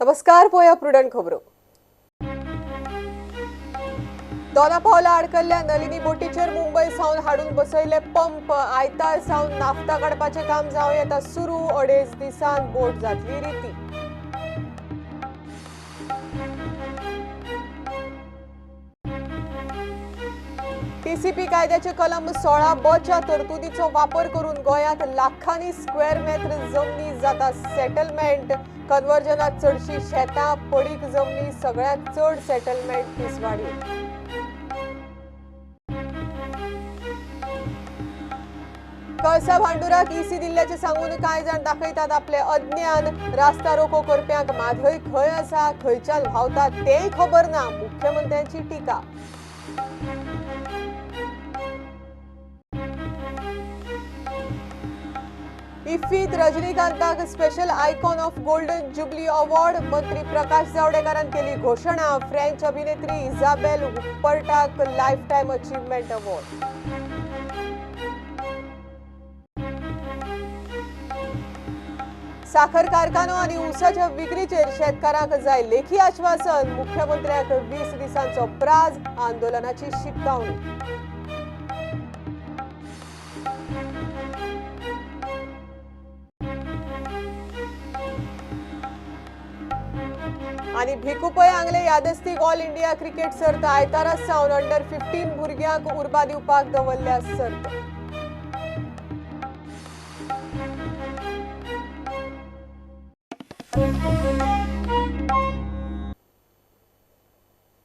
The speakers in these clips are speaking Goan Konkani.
नमस्कार, पळोवया प्रुडंट खबरो. दोना पावला आडकल्ल्या नलिनी बोटीचेर मुंबय सावन हाडून बसयले पंप. आयतार सावन नाफ्ता काडपाचें काम जावं येता सुरू. 2.5 दिसान बोट जातली रिती. टीसीपी कायद्याचे कलम 16ब च्या तरतुदीचो वापर करून गोंयांत लाखांनी स्क्वेअर मेत्र जमनी जाता सेटलमेंट. कन्वर्जनात चडशी शेतां, पडीक जमनी, सगळ्यांत चड सेटलमेंट तिसवाडी. कळसा भांडुराक ईसी दिल्ल्याचें सांगून कांय जाण दाखयतात आपले अज्ञान. रास्ता रोको करप्यांक म्हादय खंय आसा, खंयच्यान व्हांवता तेंय खबर ना, मुख्यमंत्र्यांची टिका. इफ्फीत रजनीकांताक special icon of golden jubilee award. मंत्री प्रकाश जावडेकरान केली घोशणा. फ्रेंच अभिनेत्री इझाबेल हुप्पर्टाक लायफ टायम अचिव्हमेंट अवॉर्ड. साखर कारखानो आनी ऊसाच्या विक्रीचेर शेतकारांक जाय लेखी आश्वासन. मुख्यमंत्र्यांक 20 दिसांचो प्राज, आंदोलनाची शिटकावणी. आनी भिकू पै आंगले यादस्तीक ऑल इंडिया क्रिकेट सर्त आयतारा सावन अंडर 15 भुरग्यांक उर्बा दिवपाक दवरल्या सर्त.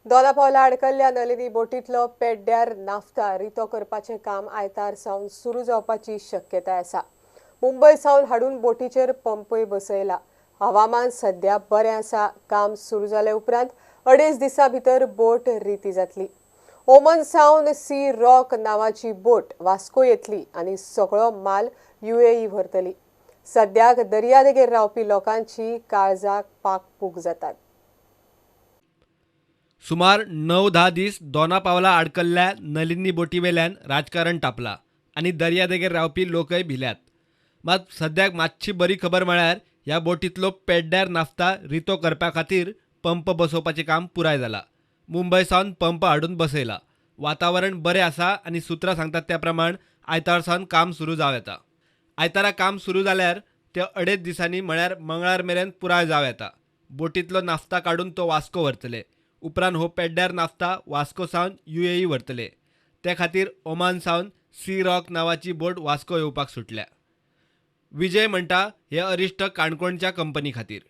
दोना पावला आडकल्ल्या नलिनी बोटींतलो पेड्ड्यार नाफ्ता रितो करपाचें काम आयतार सावन सुरू जावपाची शक्यताय आसा. मुंबय सावन हाडून बोटीचेर पंपय बसयला. हवामान सध्या बरें आसा. काम सुरू जाले उपरांत 2.5 दिसां भितर बोट रिती जातली. ओमन सावन सी रॉक नांवाची बोट वास्को येतली आनी सगळो माल युएई व्हरतली. सद्याक दर्यादेगेर रावपी लोकांची काळजाक पाकपूक जातात. सुमार 9-10 दीस दोना पावला आडकल्ल्या नलिनी बोटीवेल्यान राजकारण तापला आनी दर्यादेगेर रावपी लोकय भिल्यात. मात सद्याक मातशी बरी खबर म्हळ्यार ह्या बोटींतलो पेड्ड्यार नाफ्ता रितो करपा खातीर पंप बसोवपाचें काम पुराय जाला. मुंबय सावन पंप हाडून बसयला. वातावरण बरें आसा आनी सुत्रां सांगतात त्या प्रमाण आयतार सावन काम सुरू जावं येता. आयतारा काम सुरू जाल्यार ते 2.5 दिसांनी म्हळ्यार मंगळार मेरेन पुराय जावं येता. बोटींतलो नाफ्ता काडून तो वास्को व्हरतले. उपरांत हो पेड्ड्यार नाफ्ता वास्को सावन युएई व्हरतले. ते खातीर ओमान सावन सी रॉक नांवाची बोट वास्को येवपाक सुटल्या. विजय म्हणटा हे अरिश्ट काणकोणच्या कंपनी खातीर.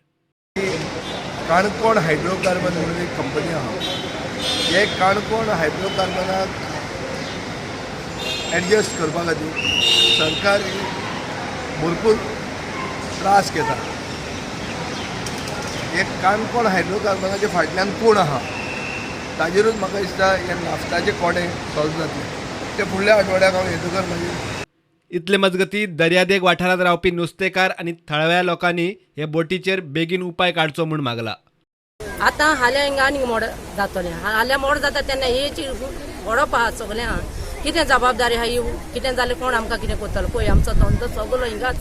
काणकोण हायड्रोकार्बन म्हणून एक कंपनी आहा. हे काणकोण हायड्रोकार्बनाक एडजस्ट करपा खातीर सरकार भरपूर त्रास घेता. हे काणकोण हायड्रोकार्बनाच्या फाटल्यान कोण आहा ताजेरूच म्हाका दिसता हे नाफ्ताचे कोडे सॉल्व जातले. ते फुडल्या आठवड्याक हांव येतकर मागीर. इतले मजगती दर्यादेग वाठारांत रावपी नुस्तेकार आनी थळाव्या लोकांनी हे बोटीचेर बेगीन उपाय काडचो म्हूण मागला. आतां हाल्यां हिंगा आनीक मोड जातलें. हाल्यां मोड जाता तेन्ना हेची वडप आहा सगळें आहा. कितें जबाबदारी आहा ही, कितें जालें कोण आमकां कितें करतलो पळय. आमचो धंदो सगळो हिंगाच.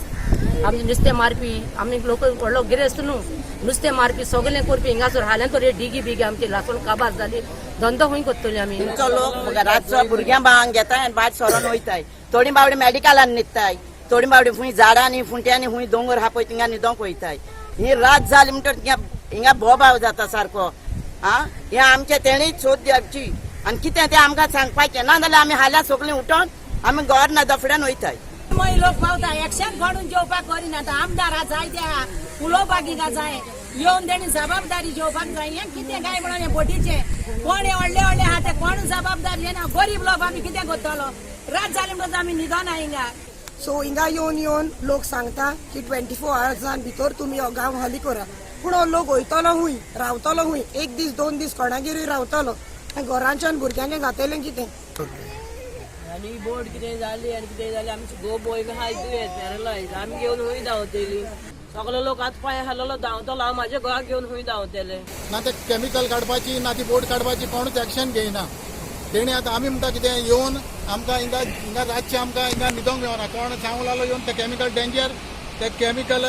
आमी नुस्तें मारपी, आमी लोक व्हडलो गिरेस्त न्हू, नुस्तें मारपी सगळें करपी हिंगासर. हाल्यां तर डिगी बिगी आमची लासून काबार जाली. धंदो खंय करतली आमी? तुमचो लोक रातचो भुरग्यां बाळांक घेताय आनी भायर सरोन वयताय. थोडी बावडी मेडिकलान न्हिदताय, थोडी बावडी खूंय झाडांनी फुंट्यांनी खूंय दोंगर आहा पळय थिंगा न्हिदोंक वयताय. ही रात जाली म्हणटकीर हिंगा बोबाव जाता सारको. आं, हें आमचें तेणीच सोद दिवची आनी कितें तें आमकां सांगपाचें, ना जाल्यार आमी हाल्यां सगळीं उठोन आमी घर ना दफड्यान वयताय. मागीर लोक पावता एक्शन काडून जेवपाक करिना. आतां आमदार जाय ते उलोवपाक हिंगा जाय येवन तेणी जबाबदारी घेवपाक जाय. हें कितें काय म्हणून हें बोटीचें कोण हे व्हडले व्हडले आहा ते कोण जबाबदारी घेना. गरीब लोक आमी कितें करतलो? रात जाली म्हणटकच आमी न्हिदोना हिंगा. सो हिंगा येवन येवन लोक सांगता की 24 आवर्सान भितर तुमी हो गांव खाली करा. पूण हो लोक वयतलो खूंय, रावतलो खूंय? एक दीस दोन दीस कोणागेरूय रावतलो, घरांच्यान भुरग्यांचें जातलें कितें? आनी बोट कितें जाली आनी कितें जालें, आमची घोव बोय आहा दुयेंत पॅरलायज, आमी घेवन खंय धांवतली? सगलो लोक आतां पांय हालोलो धांवतलो, हांव म्हाज्या घोवाक घेवन खंय धांवतले? ना ते केमिकल काडपाची ना ती बोट काडपाची कोणूच एक्शन घेयना. तेणी आतां आमी म्हणटा कितें येवन आमकां हिंगा हिंगा रातचें आमकां हिंगा न्हिदोंक मेळना. कोण सांगूंक लागलो येवन ते केमिकल डेंजर, ते केमिकल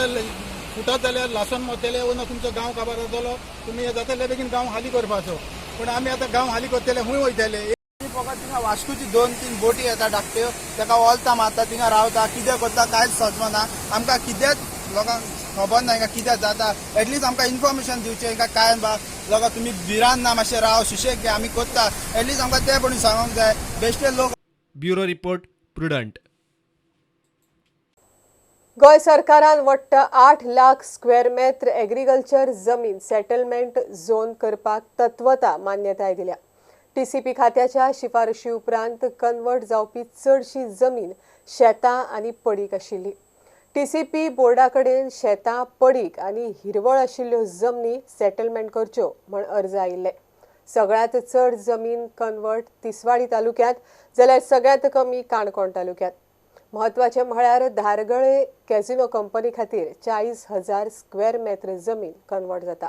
फुटत जाल्यार लासून मरतले वो ना तुमचो गांव काबार जातलो, तुमी हे जाता बेगीन गांव खाली करपाचो. पूण आमी आतां गांव खाली करतले खूंय वयतले? फकत थिंगा वास्कोची 2-3 बोटी येता धाकट्यो, ताका ओलता मारता, थिंगा रावता, कितें करता कांयच समजना. आमकां कितेंच लोकांक खबर ना हिंगा कितें जाता. एटलिस्ट आमकां इन्फॉर्मेशन दिवचें हिंगा काय बा लोकां तुमी भिरांत ना, मातशें राव सुशेग घे, आमी करता. एटलिस्ट आमकां तें पणून सांगूंक जाय बेश्टे लोक. Bureau report, Prudent. Goa सरकारान वट्ट 8 लाख स्क्वेअर मेत्र एग्रीकल्चर जमीन सेटलमेंट झोन करपाक तत्वता मान्यताय दिल्या. टीसीपी खात्याच्या शिफारशी उपरांत कन्वर्ट जावपी चडशी जमीन शेतां आनी पडीक आशिल्ली. टीसीपी बोर्डा कडेन शेतां, पडीक आनी हिरवळ आशिल्ल्यो जमनी सेटलमेंट करच्यो म्हण अर्ज आयिल्ले. सगळ्यांत चड जमीन कन्वर्ट तिसवाडी तालुक्यांत जाल्यार सगळ्यांत कमी काणकोण तालुक्यांत. म्हत्वाचें म्हळ्यार धारगळे कॅसिनो कंपनी खातीर 40,000 स्क्वेअर मेत्र जमीन कन्वर्ट जाता.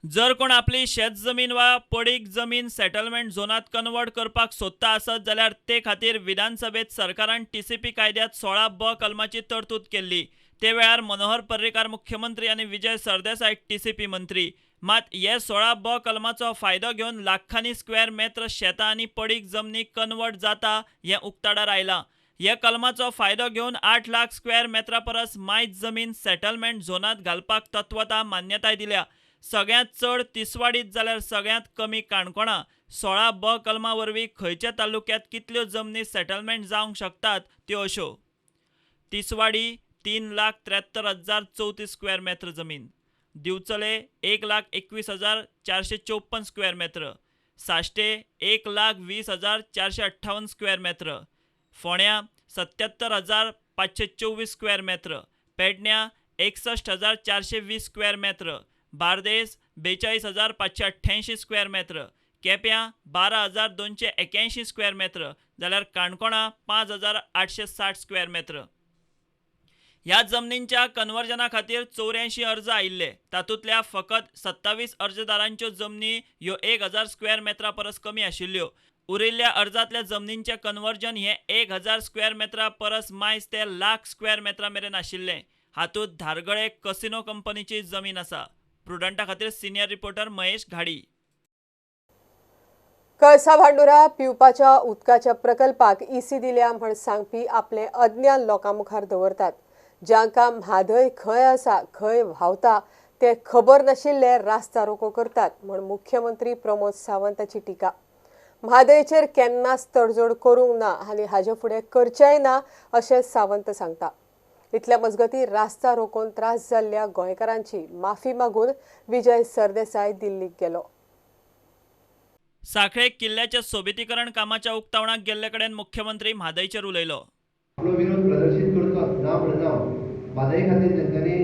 जर कोण आपली शेत जमीन वा पडीक जमीन सेटलमेंट झोनात कन्वर्ट करपाक सोदता आसत जाल्यार ते खातीर विधानसभेत सरकारान टीसीपी कायद्यात 16ब कलमाची तरतूद केल्ली. ते वेळार मनोहर पर्रीकार मुख्यमंत्री आनी विजय सरदेसाय टीसीपी मंत्री. मात हे 16ब कलमाचो फायदो घेवन लाखांनी स्क्वेअर मेत्र शेतां आनी पडीक जमनी कन्वर्ट जाता हें उक्ताडार आयलां. हे कलमाचो फायदो घेवन 8 लाख स्क्वेअर मेत्रा परस मायज जमीन सेटलमेंट झोनात घालपाक तत्वता मान्यताय दिल्या. सगळ्यांत चड तिसवाडीत जाल्यार सगळ्यांत कमी काणकोणा. 16ब कलमा वरवीं खंयच्या तालुक्यांत कितल्यो जमनी सेटलमेंट जावंक शकतात त्यो अश्यो: तिसवाडी 3,73,034 स्क्वेअर मेत्र जमीन, दिवचले 1,21,454 स्क्वेअर मेत्र, साश्टे 1,20,458 स्क्वेअर मेत्र, फोण्या 77,524 स्क्वेअर मेत्र, पेडण्या 61,420 स्क्वेअर मेत्र, बार्देस 42,588 स्क्वेअर मेत्र, केप्यां 12,281 स्क्वेअर मेत्र जाल्यार काणकोणा 5,860 स्क्वेअर मेत्र. ह्या जमनींच्या कन्वर्जना खातीर 84 अर्ज आयिल्ले. तातूंतल्या फकत 27 अर्जदारांच्यो जमनी ह्यो 1,000 स्क्वेअर मेत्रा परस कमी आशिल्ल्यो. उरिल्ल्या अर्जांतल्या जमनींचें कन्वर्जन हें 1,000 स्क्वेअर मेत्रा परस मायज ते लाख स्क्वेअर मेत्रा मेरेन आशिल्लें. हातूंत धारगळे कसिनो कंपनीची जमीन आसा. प्रुडंटा खातीर सिनियर रिपोर्टर महेश घाडी. कळसा भांडुरा पिवपाच्या उदकाच्या प्रकल्पाक ईसी दिल्या म्हण सांगपी आपले अज्ञान लोकां मुखार दवरतात. जांकां म्हादय खंय आसा, खंय व्हांवता ते खबर नाशिल्ले रास्ता रोको करतात म्हण मुख्यमंत्री प्रमोद सावंताची टिका. म्हादयचेर केन्नाच तडजोड करूंक ना आनी हाजे फुडें करचेंय ना अशें सावंत सांगता. इतल्या मजगती रास्ता रोकोन त्रास जाल्ल्या गोंयकारांची माफी मागून विजय सरदेसाय दिल्लीक गेलो. साखळे किल्ल्याच्या सोबितीकरण कामाच्या उक्तावणाक गेल्ले कडेन मुख्यमंत्री म्हादयचेर उलयलो. आपलो विरोध प्रदर्शीत करचो ना म्हणना, म्हादय खातीर तेंच्यांनी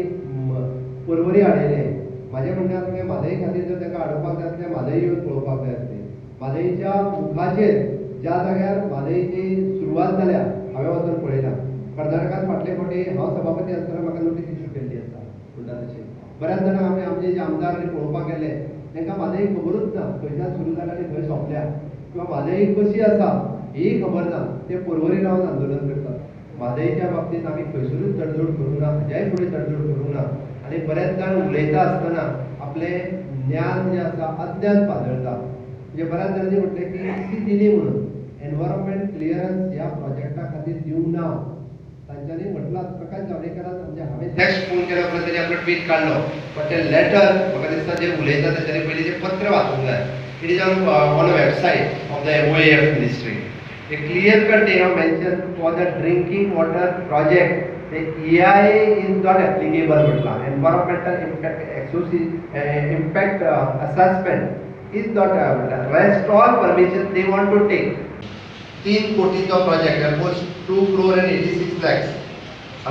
पर्वरी हाडयले. म्हाजें म्हणणें आसलें म्हादय खातीर जर तांकां हाडोवपाक जाय आसलें म्हादय येवन पळोवपाक जाय आसली. म्हादयच्या मुखाचेर ज्या जाग्यार म्हादयची सुरवात जाल्या हांवें वचून पळयलां. कर्नाटकान फाटले फावटी हांव सभापती आसतना म्हाका नोटीस इश्यू केल्ली आसा म्हणटा तशें. बऱ्याच जाणांक आमी आमचे जे आमदार आनी पळोवपाक गेले तांकां म्हादय खबरूच ना खंयच्यान सुरू जाल्या आनी खंय सोंपल्या किंवा म्हादय कशी आसा ही खबर ना. ते पर्वरी रावन आंदोलन करतात. म्हादयच्या बाबतींत आमी खंयसरूच तडजोड करूंक ना, हाज्याय फुडें तडजोड करूंक ना. आनी बरेच जाण उलयता आसतना आपलें ज्ञान जें आसा अज्ञान पातळटा. म्हणजे बऱ्याच जाणांनी म्हटलें की इसी दिली म्हणून एनवायरमेंट क्लियरन्स ह्या प्रोजेक्टा खातीर दिवंक ना तांच्यांनी म्हटलां. प्रकाश जावडेकरान म्हणजे हांवें नेक्स्ट फोन केल्या उपरांत तेणी आपलो ट्वीट काडलो, बट तें लेटर म्हाका दिसता जे उलयता तेंच्यांनी पयलीं जें पत्र वाचूंक जाय. It is on a website of the MOEF ministry. A clear cut they have mention for the drinking water project the EIA is not applicable म्हटलां. Environmental impact assessment is not म्हटलां. Rest all permission they want to take. 3 कोटीचो project almost 2 crore and 86 lakhs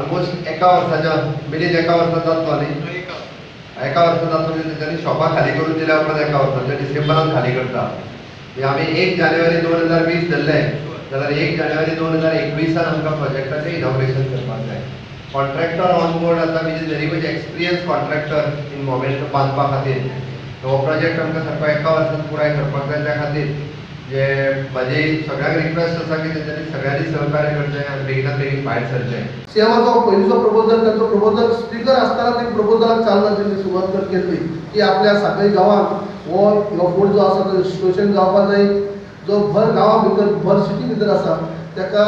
almost एका वर्साच्या मिलीन एका वर्सा जातलो न्ही, एका वर्सा जातलो म्हणजे तेंच्यांनी शॉपां खाली करून दिल्या उपरांत एका वर्साच्या डिसेंबरान खाली करता. आमी 1 जानेवारी 2020 धरलें जाल्यार 1 जानेवारी 2021 आमकां प्रोजेक्टाचें इनॉग्रेशन करपाक जाय. कॉन्ट्रॅक्टर ऑन बोर्ड आसा which is very much experience contractor in moment बांदपा खातीर. हो प्रोजेक्ट आमकां सारको एका वर्सान पुराय करपाक जाय. त्या खातीर जे म्हाजी सगळ्यांक रिक्वेस्ट आसा की तेंच्यांनी सगळ्यांनी सहकार्य करचें आनी बेगिनात बेगीन भायर सरचें. सीएमाचो पयलींचो प्रपोजल, तांचो प्रपोजल स्पिकर आसतना ते प्रपोजलाक चालना दिली, सुरवात केल्ली की आपल्या सांखळी गांवांत हो बोट जो आसा तो रिस्टोरेशन जावपा जाय, जो भर गांवा भितर भर सिटी भितर आसा ताका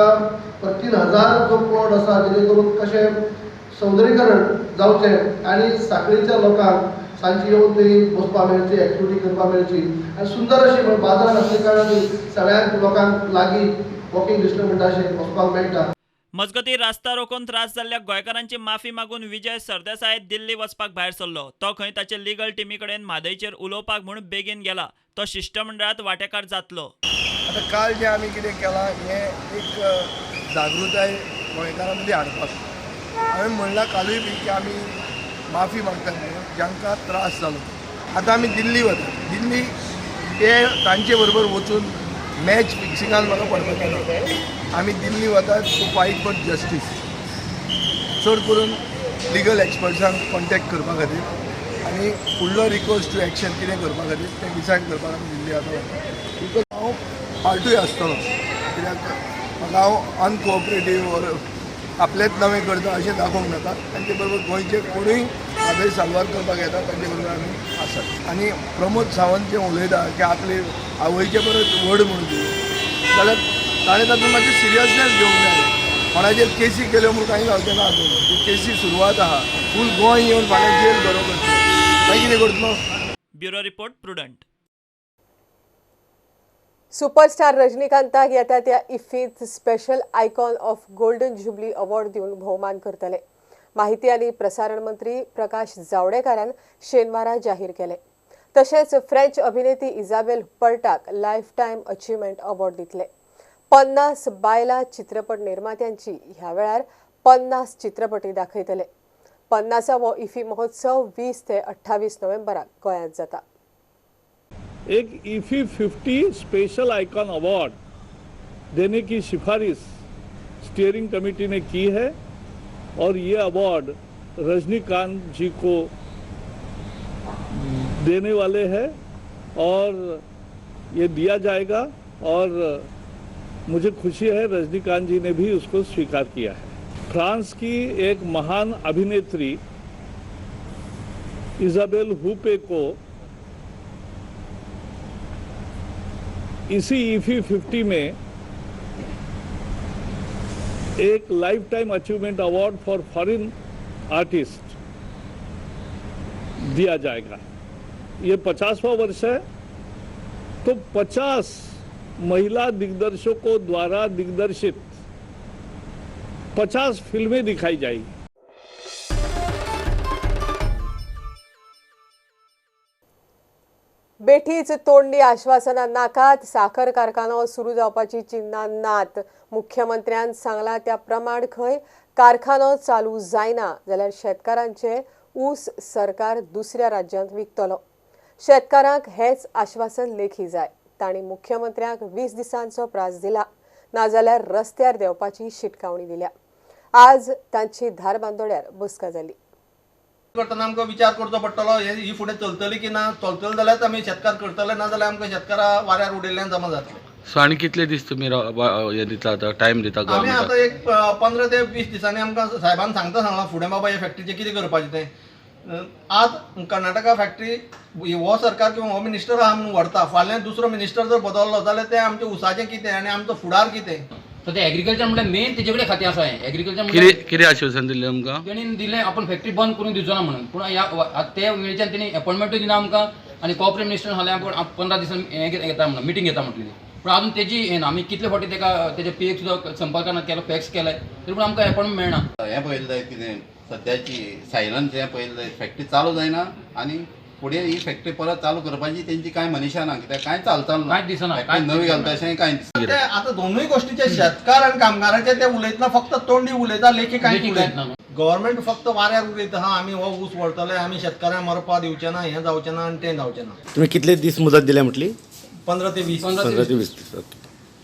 3000 जो प्लॉट आसा जेणे करून कशें सौंदर्यीकरण जावचें आनी सांखळीच्या लोकांक सांजची येवन थंय बसपाक मेळची, एक्टिविटी करपाक मेळची आनी सुंदर अशी बाजारान आसल्या कारणान सगळ्यांक लोकांक लागीं वॉकिंग डिस्टन्स म्हणटा अशें वचपाक मेळटा. मजगतीं रास्ता रोखून त्रास जाल्ल्या गोंयकारांची माफी मागून विजय सरदेसाय दिल्ली वचपाक भायर सरलो. तो खंय ताचे लिगल टिमी कडेन म्हादयचेर उलोवपाक म्हूण बेगीन गेला. तो शिश्टमंडळांत वांटेकार जातलो. आतां काल जें आमी कितें केलां हें एक जागृताय गोंयकारां मदीं हाडपाक. हांवें म्हणलां कालूय बी की आमी माफी मागतात म्हणून जांकां त्रास जालो. आतां आमी दिल्ली वता, दिल्ली ते तांचे बरोबर वचून मॅच फिक्सिंगान म्हाका पडपाचें ना. आमी दिल्ली वतात टू फायट फॉर जस्टीस, चड करून लिगल एक्सपर्ट्सांक कॉन्टेक्ट करपा खातीर आनी फुडलो रिकोर्स टू एक्शन कितें करपा खातीर तें डिसायड करपाक आमी दिल्ली आतां वता. Because हांव पार्टूय आसतलो, कित्याक म्हाका हांव अनकोऑपरेटीव ओर आपलेंच नवें करता अशें दाखोवंक नाका. तांचे बरोबर गोंयचे कोणूय म्हादय साल्वार करपाक येता तांचे बरोबर आमी आसात. आनी प्रमोद सावंत जें उलयता की आपले आवयचे परत व्हड म्हणून जाल्यार ताणें तातूंत मातशी सिरियसनेस घेवंक जाय. कोणाचेर केसी केल्यो म्हूण कांय जावचें ना. अजून ती केसी सुरवात आहा. फूल गोंय येवन फाल्यां जेल भरो करतलो, मागीर कितें करतलो? Bureau report, Prudent. Superstar रजनीकांताक येता त्या इफ्फींत special icon of golden jubilee award दिवन भोवमान करतले. माहिती आनी प्रसारण मंत्री प्रकाश जावडेकरान शेनवारा जाहीर केले. तशेंच फ्रेंच अभिनेत्री इजाबेल पर्टाक लायफ टायम अचिव्हमेंट अवॉर्ड दितले. 50 बायलां चित्रपट निर्मात्यांची ह्या वेळार 50 चित्रपटी दाखयतले. 50वो इफ्फी महोत्सव 20 ते 28 नोव्हेंबराक गोंयांत जाता. एक इफी 50 स्पेशल आइकॉन अवार्ड देने की सिफारिश स्टीयरिंग कमेटी ने की है और ये अवार्ड रजनीकांत जी को देने वाले हैं और ये दिया जाएगा. और मुझे खुशी है रजनीकांत जी ने भी उसको स्वीकार किया है. फ्रांस की एक महान अभिनेत्री इजाबेल हुपे को इसी इफी 50 में एक life time achievement award for foreign artist दिया जाएगा. ये 50वां वर्ष है तो 50 महिला दिग्दर्शकों द्वारा दिग्दर्शित 50 फिल्में दिखाई जाएगी. बेठीच तोंडी आश्वासनां नाकात, साखर कारखानो सुरू जावपाची चिन्हां नात. मुख्यमंत्र्यान सांगलां त्या प्रमाण खंय कारखानो चालू जायना जाल्यार शेतकारांचे ऊस सरकार दुसऱ्या राज्यांत विकतलो. शेतकारांक हेच आश्वासन लेखी जाय. तांणी मुख्यमंत्र्यांक 20 दिसांचो प्रास दिला, नाजाल्यार रस्त्यार देंवपाची शिटकावणी दिल्या. आज तांची धारबांदोड्यार बसका जाली. करतना आमकां विचार करचो पडटलो ही फुडें चलतली की ना. चलतले जाल्यार आमी शेतकार करतले, ना जाल्यार आमकां शेतकारा वाऱ्यार उडयल्ल्यान जमा जातले. सो आनी कितले दीस तुमी हे दिता आतां टायम दिता आमी? आतां एक 15 ते 20 दिसांनी आमकां साहेबान सांगता सांगलां फुडें बाबा हे फॅक्टरीचें कितें करपाचें तें. आज कर्नाटका फॅक्टरी हो सरकार किंवा हो मिनिस्टर आहा म्हणून व्हरता, फाल्यां दुसरो मिनिस्टर जर बदललो जाल्यार तें आमचें उसाचें कितें आनी आमचो फुडार कितें. सो ते एग्रीकल्चर म्हणल्यार मेन तेजे कडेन खातें आसा. हें एग्रीकल्चर म्हणल्यार कितें आश्वासन दिल्लें आमकां तेणी दिलें आपण फॅक्टरी बंद करून दिवचो ना म्हणून. पूण ह्या ते वेळच्यान तेणी अपॉयंटमेंटूय दिना आमकां आनी कॉपरेट मिनिस्टर सांगलें आमकां 15 दिसान हें घेता म्हणून मिटींग घेता म्हटलेली. पूण अजून तेजी हें ना. आमी कितले फावटी तेका तेजे पी एक सुद्दां संपर्कान केलो, फॅक्स केले तरी पूण आमकां अपॉयंटमेंट मेळना. हें पळयलें जायत कितें सद्याची सायलन्स हें पळयलें जायत फॅक्टरी चालू जायना आनी फुडें ही फॅक्टरी परत चालू करपाची तेंची कांय मनीशा ना, कित्याक कांय चलना, कांयच दिसना, कांय नवी घालता अशें कांय दिसना. आतां दोनूय गोश्टीचे शेतकार आनी कामगाराचे ते उलयतना फक्त तोंडी उलयता, लेखी कांय उलयतना. गव्हर्मेंट फक्त वाऱ्यार उलयता, हा आमी हो ऊस व्हरतले, आमी शेतकारांक मरपा दिवचे ना, हें जावचें ना आनी तें जावचें ना. तुमी कितले दीस मुदत दिल्या म्हटली? 15 ते 20. 15 ते 20 दीस.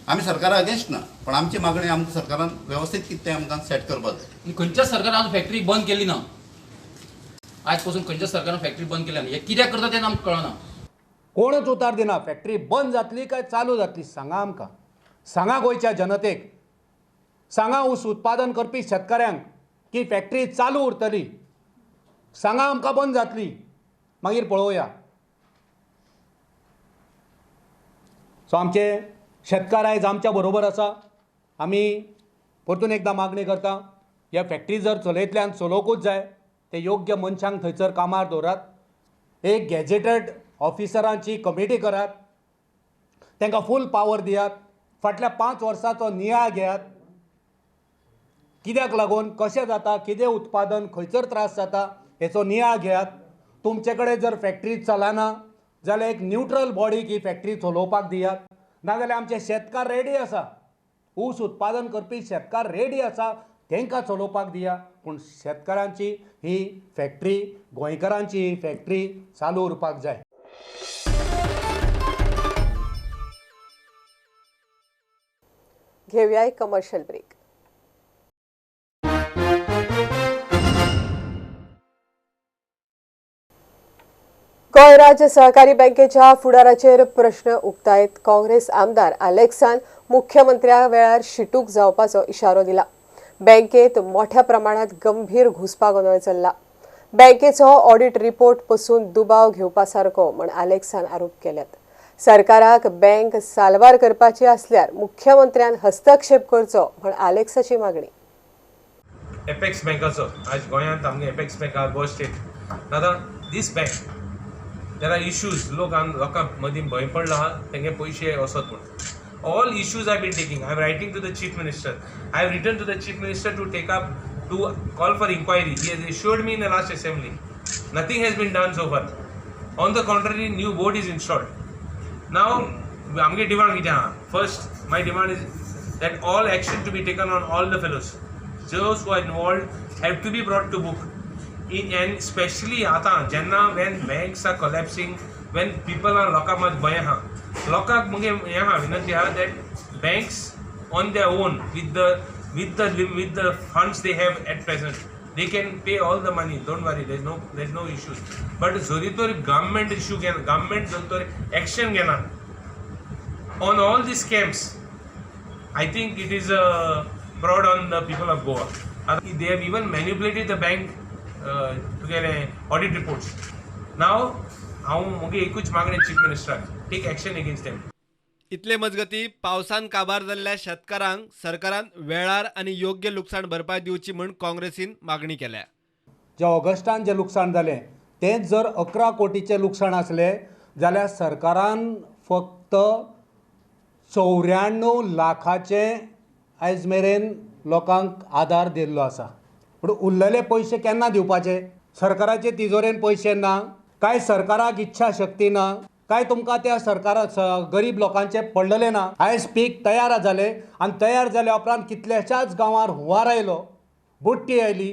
आमी सरकारा अगेन्स्ट ना, पण आमची मागणी आमकां सरकारान वेवस्थीत कितें तें आमकां सेट करपाक जाय. खंयच्याच सरकारान आज फॅक्टरी बंद केली ना, आयज पसून खंयच्याच सरकारान फॅक्टरी बंद केली ना. हें कित्याक करता तें आमकां कळना. कोणच उतार दिना. फॅक्टरी बंद जातली काय चालू जातली सांगा आमकां, सांगा गोंयच्या जनतेक, सांगा ऊस उत्पादन करपी शेतकऱ्यांक की फॅक्टरी चालू उरतली, सांगा आमकां बंद जातली, मागीर पळोवया. सो आमचे शेतकार आयज आमच्या बरोबर आसा. आमी परतून एकदां मागणी करता, ह्या फॅक्टरी जर चलयतल्यान चलोवकूच जाय ते योग्य मनशांक थंयसर कामार दवरात, एक गॅजेटेड ऑफिसरांची कमिटी करात, तांकां फूल पावर दियात, फाटल्या 5 वर्सांचो नियाळ घेयात, कित्याक लागून कशें जाता, कितें उत्पादन खंयसर त्रास जाता हेचो नियाळ घेयात. तुमचे कडेन जर फॅक्टरी चलना जाल्यार एक न्युट्रल बॉडीक ही फॅक्टरी चलोवपाक दियात, नाजाल्यार आमचे शेतकार रेडी आसा, ऊस उत्पादन करपी शेतकार रेडी आसा, तांकां चलोवपाक दिया. पूण शेतकारांची ही फॅक्टरी, गोंयकारांची ही फॅक्टरी चालू उरपाक जाय. घेऊया एक कमर्शियल ब्रेक. गोंय राज्य सहकारी बँकेच्या फुडाराचेर प्रश्न उक्तायत काँग्रेस आमदार आलेक्सान मुख्यमंत्र्या वेळार शिटूक जावपाचो इशारो दिला. बँकेत मोठ्या प्रमाणात गंभीर घुसपागोंदळ चल्ला. बँकेचो ऑडिट रिपोर्ट पसून दुबाव घेवपा सारको म्हण आलेक्सान आरोप केल्यात. सरकाराक बँक साल्वार करपाची आसल्यार मुख्यमंत्र्यान हस्तक्षेप करचो म्हण आलेक्साची मागणी. एपेक्स बँकाचो आज गोंयांत आमगे एपेक्स बँक आहा, गोवा स्टेट. आतां दीस बँक there are issues, लोकां मदीं भंय पडला आहा तेंगे पयशे वचत म्हूण. All issues I been taking, I am writing to the chief minister, I have written to the chief minister to take up, to call for inquiry. He has assured me in the last assembly. Nothing has been done so far. On the contrary, new board is installed. Now आमगे डिमांड कितें आहा? First my demand is that all action to be taken on all the fellows, those who are involved have to be brought to book. In and specially आतां जेन्ना when banks are collapsing, when people are लोकां मात भंय आहा, लोकांक मुगे हें आहा विनंती आहा that banks on their own with the funds they have at present they can pay all the money, don't worry, there is no issues. But जरी तर गव्हर्मेंट इश्यू घेना, गव्हर्मेंट जर तर एक्शन घेना on all these scams, I think it is a fraud on the people of Goa. They have even manipulated the bank तुगेले ऑडिट रिपोर्ट्स. नाव हांव मुगे एकूच मागणें चीफ मिनिस्टराक, टेक एक्शन अगेन्स्ट देम. इतले मजगती पावसान काबार जाल्ल्या शेतकारांक सरकारान वेळार आनी योग्य लुकसाण भरपाय दिवची म्हूण काँग्रेसीन मागणी केल्या. जे ऑगस्टान जें लुकसाण जालें तेंच जर 11 कोटीचें लुकसाण आसलें जाल्यार सरकारान फक्त 94 लाखाचें आयज मेरेन लोकांक आदार दिल्लो आसा. पूण उरलेले पयशे केन्ना दिवपाचे? सरकाराचे तिजोरेन पयशे ना काय सरकाराक इच्छा शक्ती ना काय तुमकां त्या सरकाराक गरीब लोकांचे पडलेले ना? आयज पीक तयार जालें आनी तयार जाल्या उपरांत कितल्याशाच गांवार हुंवार आयलो, बुडटी आयली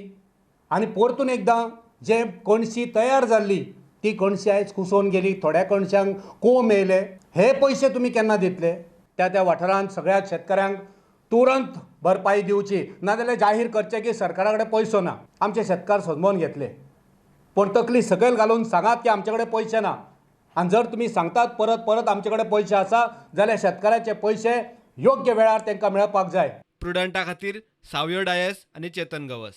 आनी परतून एकदां जे कणशी तयार जाल्ली ती कणशी आयज कुसोवन गेली, थोड्या कणशांक कोंब येयले. हे पयशे तुमी केन्ना दितले? त्या त्या वाठारांत सगळ्या शेतकऱ्यांक तुरंत भरपाई दिवची, नाजाल्यार जाहीर करचें की सरकारा कडेन पयसो ना. आमचे शेतकार समजून घेतले, पूण तकली सकयल घालून सांगात की आमचे कडेन पयशे ना. आनी जर तुमी सांगतात परत परत आमचे कडेन पयशे आसा जाल्यार शेतकाराचे पयशे योग्य वेळार तांकां मेळपाक जाय. प्रुडंटा खातीर सावयो डायस आनी चेतन गवस.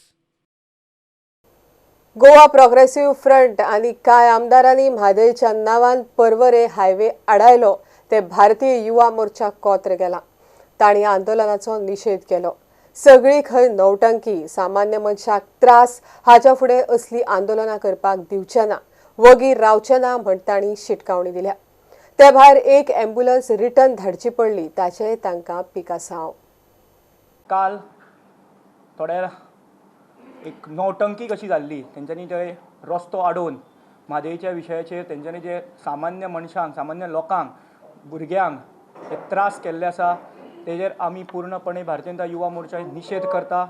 गोवा प्रोग्रेसिव्ह फ्रंट आनी कांय आमदारांनी म्हादयच्या नांवान पर्वरे हायवे आडायलो ते भारतीय युवा मोर्चा कोत्र गेला. तांणी आंदोलनाचो निशेध केलो. सगळी खंय नौटंकी, सामान्य मनशाक त्रास, हाच्या फुडें असली आंदोलनां करपाक दिवचे ना, वगी रावचे ना म्हण तांणी शिटकावणी दिल्या. ते भायर एक ॲम्ब्युलन्स रिटर्न धाडची पडली ताचें तांकां पिकासांव. काल थोड्या एक नौटंकी कशी जाल्ली, तेंच्यांनी जे रस्तो आडोवन म्हादयच्या विशयाचेर तेंच्यांनी जे सामान्य मनशांक, सामान्य लोकांक, भुरग्यांक हे त्रास केल्ले आसा तेजेर आमी पूर्णपणे भारतीय जनता युवा मोर्चा निशेध करता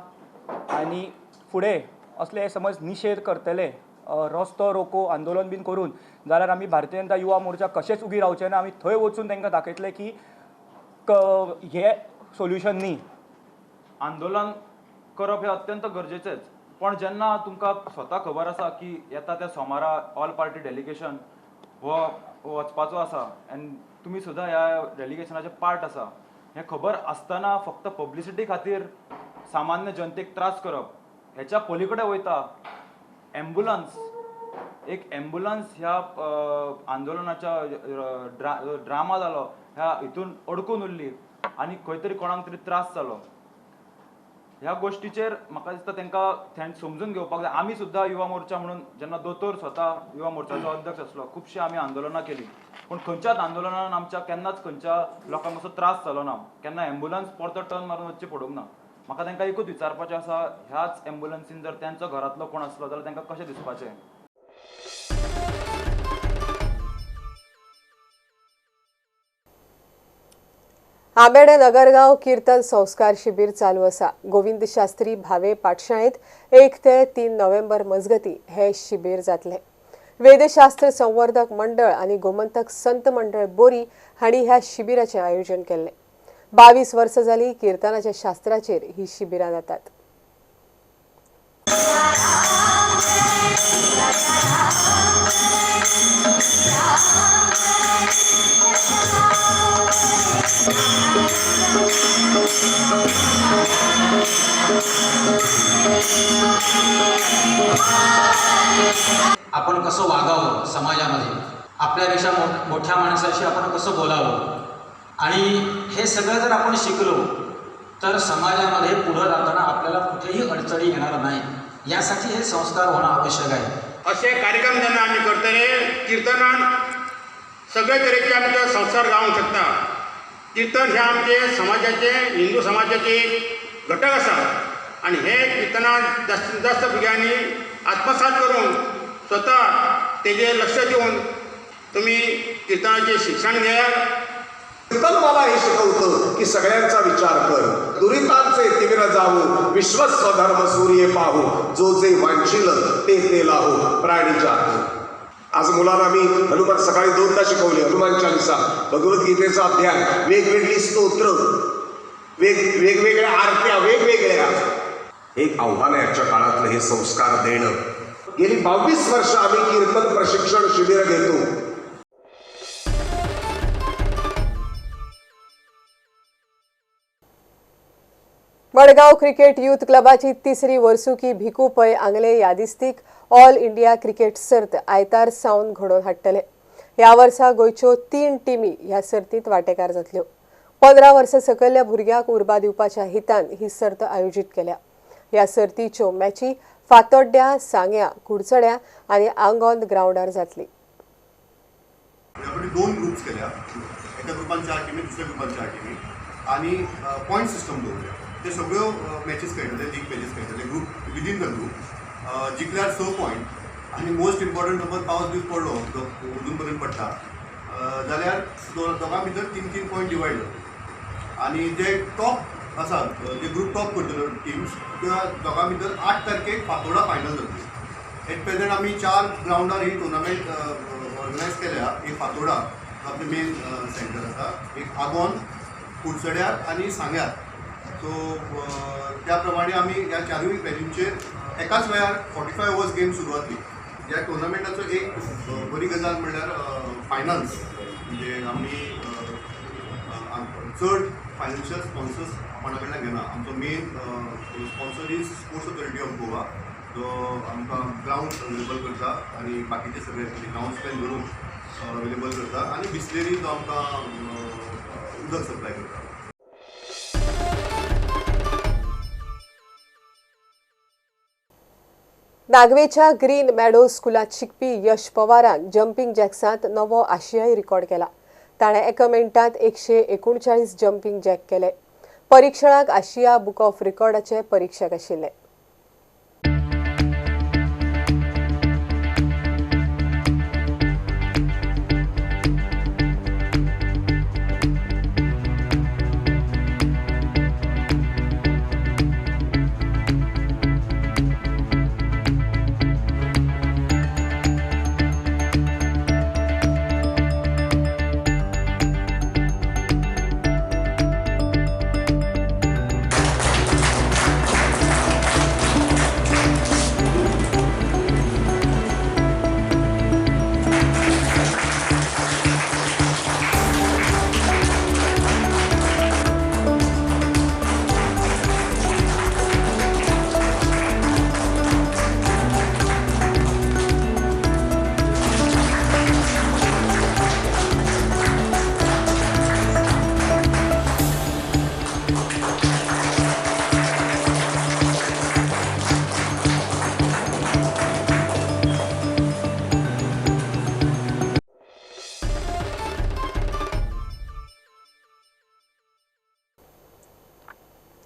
आनी फुडें असले समज निशेध करतले रस्तो रोको आंदोलन बीन करून जाल्यार आमी भारतीय जनता युवा मोर्चा कशेंच उगी रावचे ना. आमी थंय वचून तांकां दाखयतले की हे सोल्युशन न्ही. आंदोलन करप हें अत्यंत गरजेचेंच, पण जेन्ना तुमकां स्वता खबर आसा की येता त्या सोमारा ऑल पार्टी डेलिगेशन हो वचपाचो आसा आनी तुमी सुद्दां ह्या डेलिगेशनाचे पार्ट आसा हें खबर आसतना फक्त पब्लिसिटी खातीर सामान्य जनतेक त्रास करप हेच्या पलीकडे वयता. एम्बुलन्स, एक एम्बुलन्स ह्या आंदोलनाच्या ड्रामा जालो ह्या हितून अडकून उरली आनी खंय तरी कोणाक तरी त्रास जालो. ह्या गोश्टीचेर म्हाका दिसता तांकां समजून घेवपाक जाय. आमी सुद्दां युवा मोर्चा म्हणून जेन्ना दोतोर स्वता युवा मोर्चाचो अध्यक्ष आसलो खुबशीं आमी आंदोलनां केलीं, पूण खंयच्याच आंदोलनान आमच्या केन्नाच खंयच्या लोकांक असो त्रास जालो ना, केन्ना एम्बुलन्स परतो टर्न मारून वचची पडूंक ना. म्हाका तांकां एकूच विचारपाचें आसा, ह्याच एम्बुलन्सीन जर तांचो घरांतलो कोण आसलो जाल्यार तांकां कशें दिसपाचें? आंबेडे नगरगांव कीर्तन संस्कार शिबीर चालू आसा. गोविंद शास्त्री भावे पाठशाळेंत 1 ते 3 नोव्हेंबर मजगती हे शिबीर जातले. वेदशास्त्र संवर्धक मंडळ आनी गोमंतक संत मंडळ बोरी हांणी ह्या शिबिराचें आयोजन केल्लें. 22 वर्सां जाली कीर्तनाच्या शास्त्राचेर ही शिबिरां जातात. आपण कसं वागावं समाजामध्ये, आपल्यापेक्षा मोठ्या माणसाशी आपण कसं बोलावं, आणि हे सगळं जर आपण शिकलो तर समाजामध्ये पुढं जाताना आपल्याला कुठेही अडचणी येणार नाही. यासाठी हे संस्कार होणं आवश्यक आहे. असे कार्यक्रम जेन्ना आमी करतले कीर्तनान सगळे तरेचे आमचे संस्कार जावंक शकता. कीर्तन हे आमचे समाजाचे, हिंदू समाजाचे एक घटक आसा आनी हे कीर्तनान जास्तीत जास्त भुरग्यांनी आत्मसात करून स्वता तेजेर लक्ष दिवन तुमी कीर्तनाचें शिक्षण घेयात. कीर्तन मला हे शिकवतं की सगळ्यांचा विचार कर, दुरितांचे तीव्र जाऊ, विश्वस्व धर्म सूर्य पाहू, जो जे वांछिल ते ते लाहू प्राणी जात. आज मुलांना मी हनुमान सकाळी 2दा शिकवले, हनुमान चालिसा, भगवद्गीतेचा अध्याय, वेगवेगळी स्तोत्र, वेगवेगळ्या आरत्या, वेगवेगळ्या. एक आव्हान आहे आजच्या काळातलं हे संस्कार देणं. गेली 22 वर्ष आम्ही कीर्तन प्रशिक्षण शिबिर घेतो. मडगांव क्रिकेट यूथ क्लबाची तिसरी वर्सुकी भिकू पै आंगले यादिस्तीक ऑल इंडिया क्रिकेट सर्त आयतार सावन घडोवन हाडटले. ह्या वर्सा गोंयच्यो 3 टिमी ह्या सर्तींत वांटेकार जातल्यो. 15 वर्सां सकयल्या भुरग्यांक उर्बा दिवपाच्या हितान ही सर्त आयोजीत केल्या. ह्या सर्तीच्यो मॅची फातोड्ड्या, सांग्या, कुडचड्या आनी आंगोंद ग्रावंडार जातली. 2 ग्रुप्स केल्या, एका ग्रुपान 4 टिमी, दुसऱ्या ग्रुपान 4 टिमी आनी पॉयंट सिस्टम दवरल्या. ते सगळ्यो मॅचीस खेळटले, लीग मॅचीस खेळटले, group within the group. जिखल्यार 6 point आनी मोस्ट इम्पॉर्टंट समज पावस बी पडलो, अजून पर्यंत पडटा जाल्यार दोगां भितर 3-3 पॉयंट डिवायड जाता. आनी जे टॉप आसा, जे ग्रूप टॉप करतल्यो टिम्स, त्या दोगां भितर 8 तारखेक फातोडा फायनल जातली. एट प्रेझेंट आमी 4 ग्रावंडार ही टुर्नामेंट ऑर्गनायज केल्या. एक फातोडा आपलें मेन सेंटर आसा, एक आगोंद, कुडचड्यार आनी सांग्यार. सो त्या प्रमाणे आमी ह्या 4 व्हेन्यूचेर एकाच वेळार 45 ओवर्स गेम सुरू जातली. ह्या टुर्नामेंटाचो एक बरी गजाल म्हणल्यार फायनान्स, म्हणजे आमी चड फायनान्शियल स्पॉन्सर्स कोणा कडल्यान घेना. आमचो main sponsor is sports authority of Goa, जो आमकां ग्रावंड अवेलेबल करता आनी बाकीचे सगळे ग्रावंड पेन धरून अवेलेबल करता आनी बिस्लेरी जो आमकां उदक सप्लाय करता. नागवेच्या ग्रीन मॅडो स्कुलांत शिकपी यश पवारान जंपींग जॅक्सांत नवो आशियाई रिकॉर्ड केला. ताणें एका मिनटांत 139 जंपींग जॅक केले. परिक्षणाक आशिया बुक ऑफ रिकॉर्डाचे परीक्षक आशिल्ले.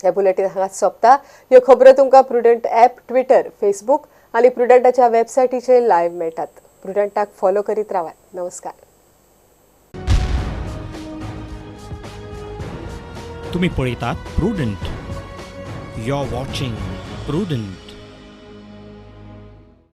हे बुलेटीन हांगाच सोंपता. ह्यो खबरो तुमकां प्रुडंट ॲप, ट्विटर, फेसबूक आनी प्रुडंटाच्या वेबसायटीचेर लायव्ह मेळटात. प्रुडंटाक फॉलो करीत रावात. नमस्कार. तुम्ही पळयतात Prudent. You are watching Prudent.